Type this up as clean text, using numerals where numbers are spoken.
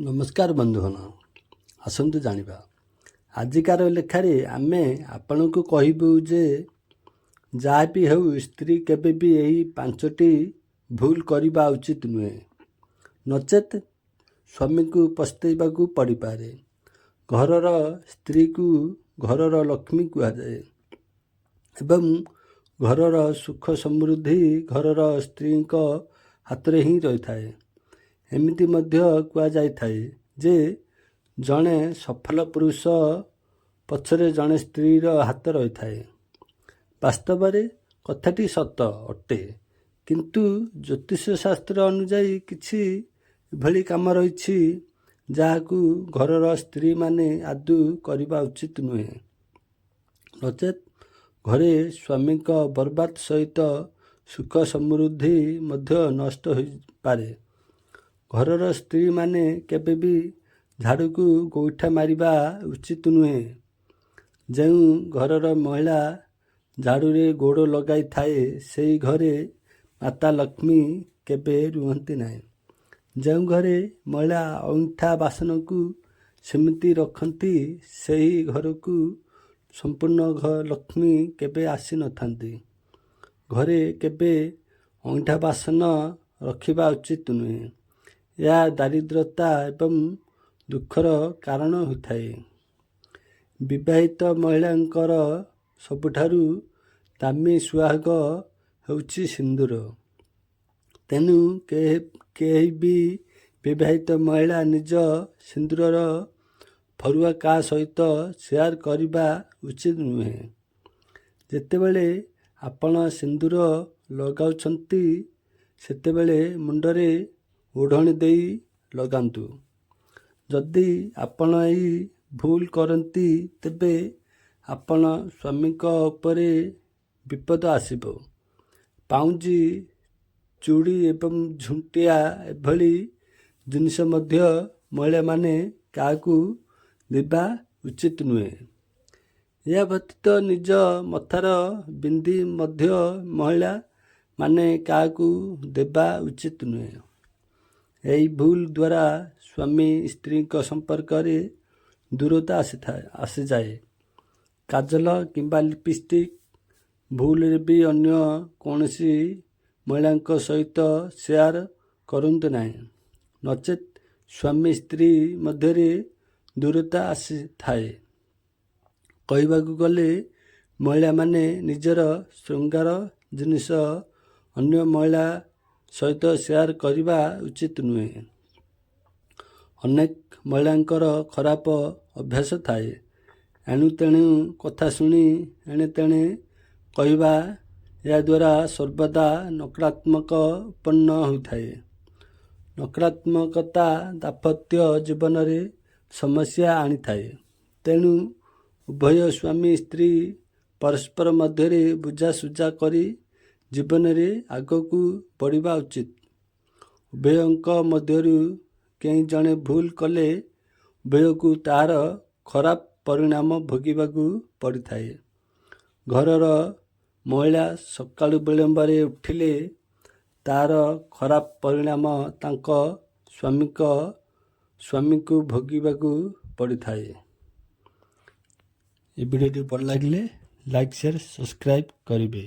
ନମସ୍କାର ବନ୍ଧୁଗଣ, ଆସନ୍ତୁ ଜାଣିବା। ଆଜିକାର ଲେଖାରେ ଆମେ ଆପଣଙ୍କୁ କହିବୁ ଯେ ଯାହା ବି ହେଉ, ସ୍ତ୍ରୀ କେବେ ବି ଏହି ପାଞ୍ଚଟି ଭୁଲ କରିବା ଉଚିତ ନୁହେଁ, ନଚେତ୍ ସ୍ୱାମୀକୁ ପସ୍ତେଇବାକୁ ପଡ଼ିପାରେ। ଘରର ସ୍ତ୍ରୀକୁ ଘରର ଲକ୍ଷ୍ମୀ କୁହାଯାଏ ଏବଂ ଘରର ସୁଖ ସମୃଦ୍ଧି ଘରର ସ୍ତ୍ରୀଙ୍କ ହାତରେ ହିଁ ରହିଥାଏ। ଏମିତି ମଧ୍ୟ କୁହାଯାଇଥାଏ ଯେ ଜଣେ ସଫଳ ପୁରୁଷ ପଛରେ ଜଣେ ସ୍ତ୍ରୀର ହାତ ରହିଥାଏ। ବାସ୍ତବରେ କଥାଟି ସତ ଅଟେ, କିନ୍ତୁ ଜ୍ୟୋତିଷ ଶାସ୍ତ୍ର ଅନୁଯାୟୀ କିଛି ଏଭଳି କାମ ରହିଛି, ଯାହାକୁ ଘରର ସ୍ତ୍ରୀମାନେ ଆଦୌ କରିବା ଉଚିତ ନୁହେଁ, ନଚେତ୍ ଘରେ ସ୍ୱାମୀଙ୍କ ବର୍ବାଦ ସହିତ ସୁଖ ସମୃଦ୍ଧି ମଧ୍ୟ ନଷ୍ଟ ହୋଇପାରେ। ଘରର ସ୍ତ୍ରୀମାନେ କେବେ ବି ଝାଡ଼ୁକୁ ଗୋଇଠା ମାରିବା ଉଚିତ ନୁହେଁ। ଯେଉଁ ଘରର ମହିଳା ଝାଡ଼ୁରେ ଗୋଡ଼ ଲଗାଇଥାଏ, ସେହି ଘରେ ମାତା ଲକ୍ଷ୍ମୀ କେବେ ରୁହନ୍ତି ନାହିଁ। ଯେଉଁ ଘରେ ମହିଳା ଅଇଁଠା ବାସନକୁ ସେମିତି ରଖନ୍ତି, ସେହି ଘରକୁ ସମ୍ପୂର୍ଣ୍ଣ ଲକ୍ଷ୍ମୀ କେବେ ଆସିନଥାନ୍ତି। ଘରେ କେବେ ଅଇଁଠା ବାସନ ରଖିବା ଉଚିତ ନୁହେଁ। ଏହା ଦାରିଦ୍ରତା ଏବଂ ଦୁଃଖର କାରଣ ହୋଇଥାଏ। ବିବାହିତ ମହିଳାଙ୍କର ସବୁଠାରୁ ଦାମୀ ସୁହାଗ ହେଉଛି ସିନ୍ଦୁର। ତେଣୁ କେହି ବି ବିବାହିତ ମହିଳା ନିଜ ସିନ୍ଦୁରର ଫରୁଆ କାହା ସହିତ ସେୟାର କରିବା ଉଚିତ ନୁହେଁ। ଯେତେବେଳେ ଆପଣ ସିନ୍ଦୁର ଲଗାଉଛନ୍ତି, ସେତେବେଳେ ମୁଣ୍ଡରେ ଓଢ଼ଣୀ ଦେଇ ଲଗାନ୍ତୁ। ଯଦି ଆପଣ ଏହି ଭୁଲ କରନ୍ତି, ତେବେ ଆପଣ ସ୍ୱାମୀଙ୍କ ଉପରେ ବିପଦ ଆସିବ। ପାଉଁଜି, ଚୁଡ଼ି ଏବଂ ଝୁଣ୍ଟିଆ ଏଭଳି ଜିନିଷ ମଧ୍ୟ ମହିଳାମାନେ କାହାକୁ ଦେବା ଉଚିତ ନୁହେଁ। ଏହା ବ୍ୟତୀତ ନିଜ ମଥାର ବିନ୍ଦି ମଧ୍ୟ ମହିଳାମାନେ କାହାକୁ ଦେବା ଉଚିତ ନୁହେଁ। ଏହି ଭୁଲ ଦ୍ୱାରା ସ୍ୱାମୀ ସ୍ତ୍ରୀଙ୍କ ସମ୍ପର୍କରେ ଦୂରତା ଆସିଯାଏ। କାଜଲ କିମ୍ବା ଲିପଷ୍ଟିକ୍ ଭୁଲରେ ବି ଅନ୍ୟ କୌଣସି ମହିଳାଙ୍କ ସହିତ ସେୟାର କରନ୍ତୁ ନାହିଁ, ନଚେତ୍ ସ୍ୱାମୀ ସ୍ତ୍ରୀ ମଧ୍ୟରେ ଦୂରତା ଆସିଥାଏ। କହିବାକୁ ଗଲେ ମହିଳାମାନେ ନିଜର ଶୃଙ୍ଗାର ଜିନିଷ ଅନ୍ୟ ମହିଳା ସହିତ ସେୟାର କରିବା ଉଚିତ ନୁହେଁ। ଅନେକ ମହିଳାଙ୍କର ଖରାପ ଅଭ୍ୟାସ ଥାଏ, ଏଣୁ ତେଣୁ କଥା ଶୁଣି ଏଣେ ତେଣେ କହିବା। ଏହାଦ୍ୱାରା ସର୍ବଦା ନକାରାତ୍ମକ ଉତ୍ପନ୍ନ ହୋଇଥାଏ। ନକାରାତ୍ମକତା ଦାମ୍ପତ୍ୟ ଜୀବନରେ ସମସ୍ୟା ଆଣିଥାଏ। ତେଣୁ ଉଭୟ ସ୍ୱାମୀ ସ୍ତ୍ରୀ ପରସ୍ପର ମଧ୍ୟରେ ବୁଝାସୁଝା କରି ଜୀବନରେ ଆଗକୁ ବଢ଼ିବା ଉଚିତ। ଉଭୟଙ୍କ ମଧ୍ୟରୁ କେହି ଜଣେ ଭୁଲ କଲେ ଉଭୟକୁ ତାହାର ଖରାପ ପରିଣାମ ଭୋଗିବାକୁ ପଡ଼ିଥାଏ। ଘରର ମହିଳା ସକାଳୁ ବିଳମ୍ବରେ ଉଠିଲେ ତାର ଖରାପ ପରିଣାମ ତାଙ୍କ ସ୍ୱାମୀଙ୍କୁ ଭୋଗିବାକୁ ପଡ଼ିଥାଏ। ଏ ଭିଡ଼ିଓଟି ଭଲ ଲାଗିଲେ ଲାଇକ୍, ସେୟାର, ସବସ୍କ୍ରାଇବ୍ କରିବେ।